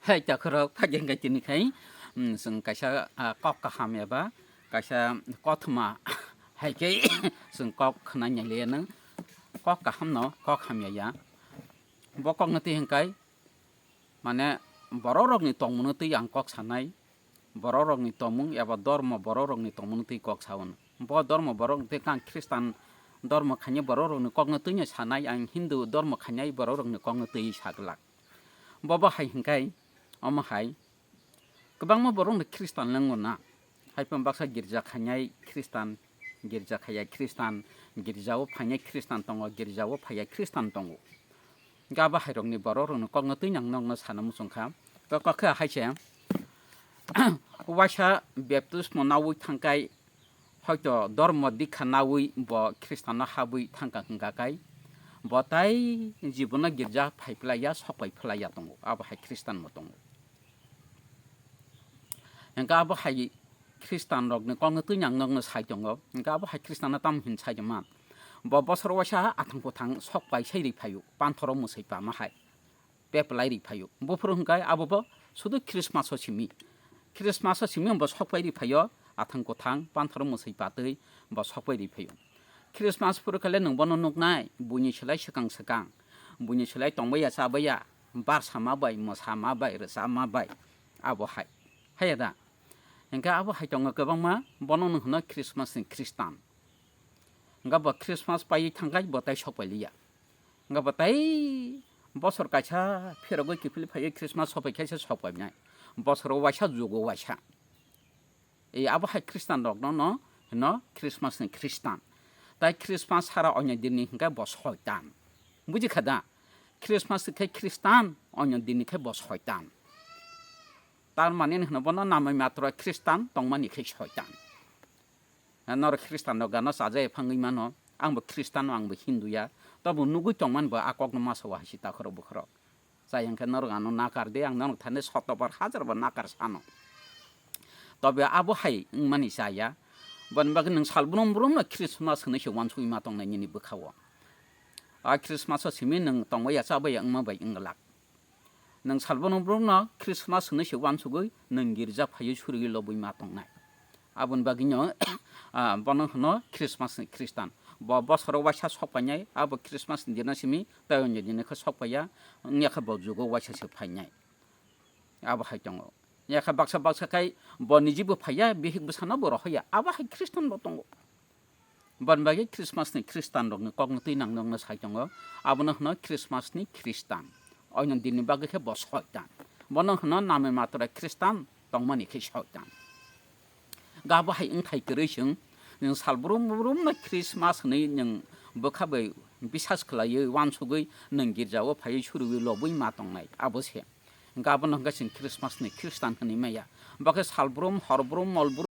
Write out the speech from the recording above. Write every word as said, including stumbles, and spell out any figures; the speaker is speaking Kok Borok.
Hai takhorok phageng kai tini khai, mm, chwng kaisa, ah, kok kaham eba kaisa kothoma hai khe chwng kok khna nyaliya nang. Kok kaham no kok hamya ya. Bo kok no twi hwn kai, mane borok rok ni tongmung no twi ang kok sanai. Borok rok ni tongmung eba dormo borok rok ni tongmung no twi kok saun. Bo dormo borok twi kang Khristan dormo khainai borok rok ni kok no twi no sanai, ang Hindu dormo khainai borok rok ni kok no twi sa glak. Bo bo hai hwnkhe, omo hai kwbangma borok no Khristan lengo na. Hai phano baksa girja khainai Khristan, girja khaiya Khristan, girjao phainai Khristan tongo, girjao phaiya Khristan tongo. Hwnkhe abo hai rokni borok rokni kok no twi nang nokno sana muchung kha. Kok khe hai se, waisa baptismo naui thangkai, hoito dormo dikha naui bo Khristanno habwi thangka hwnkha kai, bo tai jibono girja phai phlaiya, sok pai phlaiya tongo, abo hai Khristanbo tongo. Hwnkha abo hai Khristanrokni kokno twi ang nokno sai tongo, hwnkha abo hai Khristanno tamo hin sai man? Bo bosor waisa athang kuthang sok pai sai ri phaio, panthoro mwsai pama hai. Peplai ri phaio. Buphuru hwnkhe abo bo sudu Christmas o simi. Christmas o simi bo sok pai ri phaio, athang kuthang, panthoro mwsai patwi bo sok pai ri phaio. Christmas phuru khe le nwng bono nuknai, buini slai swkang swkang, buini slai tongbai ya, chabai ya, barsa ma bai, mwsa ma bai, rwsa ma bai, abo hai. Haiya da? Hwnkhe abo hai tongo kwbangma, bono nwng hwno Christmas ni Khristan. Hwnkhe bo Christmas paiwi thangkhai bo tai sok pai liya. Hwnkhe bo tai bosor kaisa phirogwi kiphilwi phaiwi Christmas sopai khe se sok painai. Bosoro waisa jugo waisa. E abo hai Khristanrokno no hino Christmas ni Khristan. Tai Christmas sara onyo dinni hwnkhe bo soitan. Buji kha da? Christmas khe Khristan, onyo dinni khe bo soitan. Tar mani hino bono namai matra Khristan tongmani khe soitan. Norok Khristanrok gana chaja ephangwi mano, angbo Khristanno, angbo Hindu ya. Tobo nugwi tongmani bo a kokno masa o hai si takhorok bukhorok. Chaya hwnkhe norok ano nakar di, ang norok thani sotobar hajar bar nakar sano. Tobe abo hai wngmani chaya. Boni bagwi nwng sal brum brumno Christmas hwnwi se uansugwi ma tongnai nini bwkha-o. A Christmas-o simi nwng tongbai ya, chabai ya wngma bai wng glak. Nwng salbono borokno Christmas hwnwi se uansugwi nwng girja phaiwi suriwi lobwi ma tongnai. Aboni bagwino, ah, bono hwno Christmas ni Khristan. Bo bosoro waisa sok painai, abo Christmas ni dino simi tei onyo dino khe sok paiya, wngya khe bo jugo waisa se phainai. Abo hai tongo. Wngya khe baksa baksa khai bo nijibo phaiya, bihik bwsano bo rohoya. Abo hai Khristan bo tongo. Boni bagwi Christmas ni Khristanrokni kokno twi nang nokno sai tongo, abono hwno Christmas ni Khristan. Oino dinni bagwi khe bo soitan. Bono hwno namai matra Khristan tongmani khe soitan. Gabo hai wngthai kwrwi chwng, nwng sal brum brumno Christmas hwnwi nwng bwkha bai bisas khlaiwi uansugwi nwng girjao phaiwi suriwi lobwi ma tongnai, abo se. Gabo no hwnkhe chwng Christmas ni Khristan hwnwi maya. Bo khe sal brum, hor brum, mol brum,